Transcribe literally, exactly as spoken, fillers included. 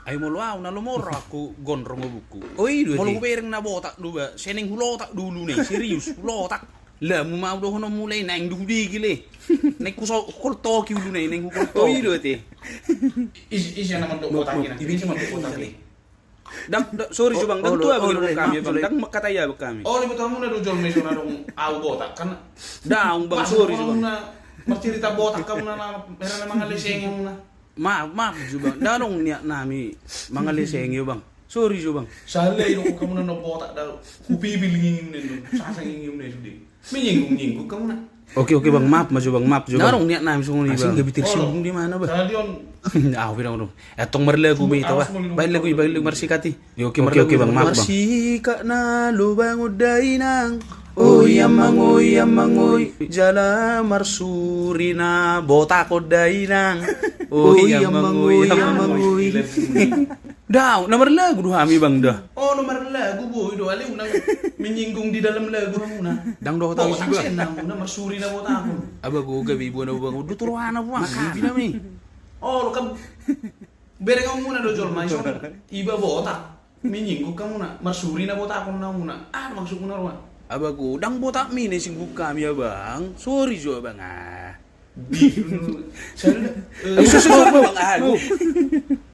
Ai molo au na lomo ro anggo gondrong obukku. O i do ate. Molo hubereng na botak do ba, sai naeng hulotak do uluna i, serius, hulotak. Lamu ma au dohononmu, lae, naeng do hudegel i. Naeng hukoltoki uluna i, naeng hukoltoki. O i do ate. Ise, ise na mandok botak i na? Ise mandok botak i? Ndang, ndang, sorry jo bang, ndang tu abang, irung hami bang, ndang mangkatai abang hami. O, diboto hamuna do jolma i so na adong au botak kan? Ndang bang, sorry jo bang. Marcarita botak hamuna na, hera na mangaleseng hamuna. Maaf, maaf jo bang, ndang adong niat nami mangaleseng i bang. Sorry jo bang. Sahali i didok hamuna na botak da, hupibil ngingim na i do, sasa ngingim na i sude. Menyinggung-nyinggung hamuna. Oke, oke bang, maaf ma jo bang, maaf jo bang. Ndang adong niat nami songon i bang. Asing gabe tersinggung di mana bang? Au pe dang dong. Antong marlagu ma hita bang. Baen lagu i, baen lagu marsikat i. Oke, oke bang, maaf bang. Marsikat na lobang on dainang. Oi amang, oi amang, oi. Jala marsuri na botak on dainang. Oi amang, oi amang, oi. Ndang, na marlagu do hami bang da. O, na marlagu boi do, alai unang menyinggung di dalam lagu hamuna. Ndang dohot au isi bang. Botak sian hamuna, marsuri na botak on. Aba gogo gabe ibana bang, udah tu rohana bang. Makanan. Ibana mi. O, lo kan bereng hamuna do jolma i so. Iba botak. Menyinggung hamuna, marsuri na botak on hamuna. Ah, maksudmuna roha. Aba gogo, ndang botak mi na disinggung hami abang. Sorry jo abang ah. Di. Sorry, sorry, sorry, bang, ah, go.